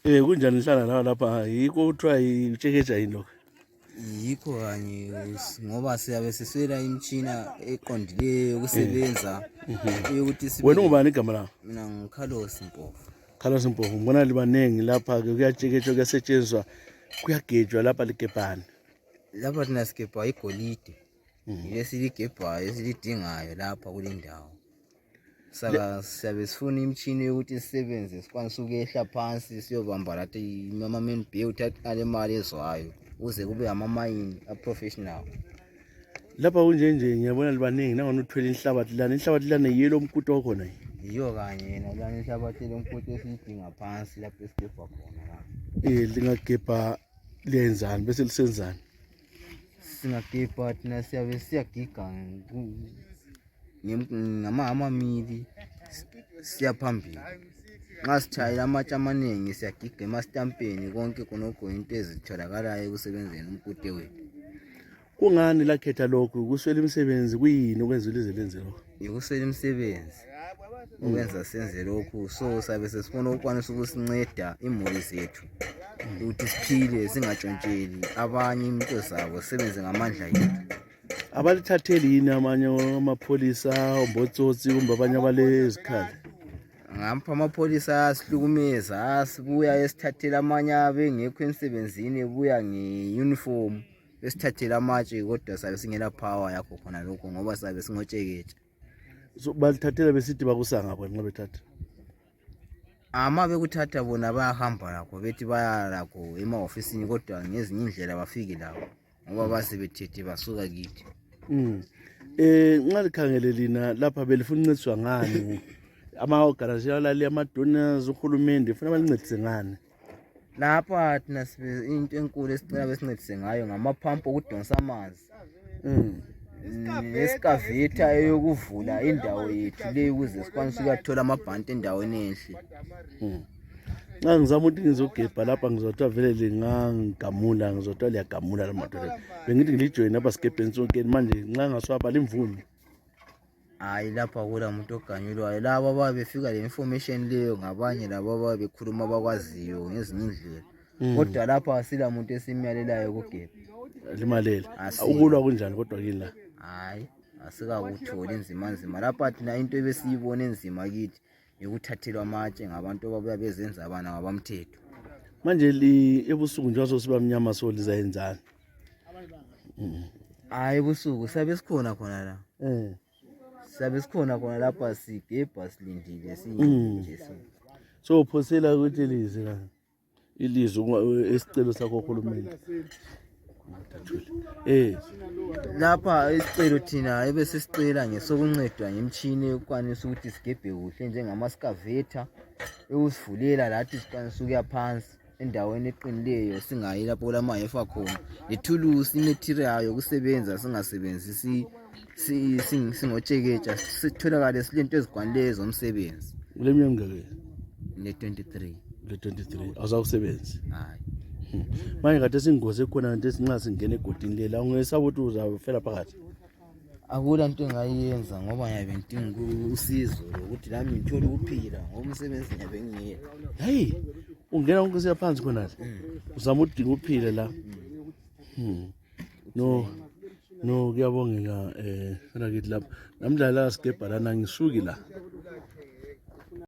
Kunjani nihlala lapha yikho kuthiwa Utsheketsha yini lokho? Yikho kanye ngoba siyabe siswela imitshina eqondileyo ukusebenza ukuthi sibe. Wena ungubani igama lakho? Mina ngikhalos Mpofu. Carlos Mpofu, ngibona libanengi lapha ke kuyatsheketshwa kuyasetshenziswa kuyagejwa lapha ligebhani. Lapha thina sigebha igolide. Lesiligebhayo esilidingayo lapha kule ndawo. Saka siyabe sifuna imitshina yokuthi sisebenze sikwanise ukuyehla phansi siyobamba lathi ama-main bay uthatha ale mali ezwayo uze kube ama-mine a-professional. Lapha kunjenje ngiyabona libanengi nangona uthwele inhlabathi lana yelo mkuto okhona yini? Yiyo kanye yena lana inhlabathi lomkuto esiyidinga phansi lapho esigebha khona la. Lingagebha liyenzani bese lisenzani? Singagebha thina siyabe siyagiga ngama-mili siya phambili. Nxa sithayela amatshe amaningi siyagiga emasitampeni konke khonokho into ezitholakalayo ekusebenzeni umkute wethu. Kungani lakhetha lokhu? Kuswela imisebenzi kuyini okwenza lize lenze lokho? Ukuswela imisebenzi ukwenza senze lokhu, so sabe sesifuna ukukwanisa ukusinceda imuli zethu ukuthi siphile singatshontsheli abanye into zabo sisebenze ngamandla ethu. Abalithatheli yini amanye amapholisa ombotsotsi kumbe abanye abalezikhali? Ngapha amapholisa ayasihlukumeza, asibuya esithathela amanye abengekho emsebenzini ebuya nge-uniform esithathela amatshe kodwa sabe singela power yakho khona lokho ngoba sabe singotsheketsha. So balithathela besithi bakusanga bona nxa bethatha? Ama bekuthatha bona bayahamba lakho bethi baya lakho ema-ofisini kodwa ngezinye indlela bafike lakho ngoba base bethethe basuka kithi. Nxa likhangele lina lapha belifuna uncediswa ngani? Ama-organization alali ama-donors uhulumende ufuna balincedise ngani? Lapha thina into enkulu esicela besincedise ngayo ngamaphampu okudonsa amanzi. Neskavetha eyokuvula indawo yethu le ukuze sikwanise ukuyathola amabhanti endaweni enhle. Nxa ngizama ukuthi ngizogebha lapha ngizothiwa vele lingangamula ngizothiwa liyagamula la madoda. Bengithi ngilijoyine apha sigebheni sonkeni manje nxa ngaswapha limvume. Hayi lapha akula muntu oganyulwayo. Laba ababe befika le information leyo ngabanye laba ababe bekhuluma abakwaziyo ngezinye indlela. Kodwa lapha asila muntu esimyalelayo ukugebha. Limalela. Ukulwa kunjani kodwa kini la? Hayi asikakutholi nzima. Lapha thina into ebesiyibona enzima kithi yokuthathelwa amatshe ngabantu ababuya bezenza abana ngabamthetho. Manje ebusuku njengoba siba mnyama so lizayenzani? Hayi ebusuku sabe sikhona khona la. Sabe sikhona khona lapha sigebha silindile sinje. So uphosela ukuthi lize la. Ilizwe esicelo sakho uhulumende. Lapha isicelo thina ebesisicela ngesokuncedwa ngemtshini ekwanisa ukuthi sigebhe kuhle njengamaskavetha ewusivulela lathi sikwanisa ukuya phansi endaweni eqinileyo singayi lapho kulamahefa khona. Lethulusi imaterial yokusebenza singasebenzisi singotsheketsha sitholakale silento ezikwanileyo zomsebenzi. Kuleminyaka ngeke? Le-23. Le-23 awusakusebenzi? Hayi. Manje kade singoze khona nje sinxa singena egodini lela ungesaba ukuthi uzafela phakathi? Akula nto engayenza ngoba ngiyabe ngidinga usizo ukuthi lami ngithole ukuphila ngoba umsebenzi ngiyabe ngiyela. Hey, ungena ukusiya phansi khona la. Uzama udinga ukuphila la. No kuyabongeka sana kithi lapha. Namdlala sigebha lana ngisuki la.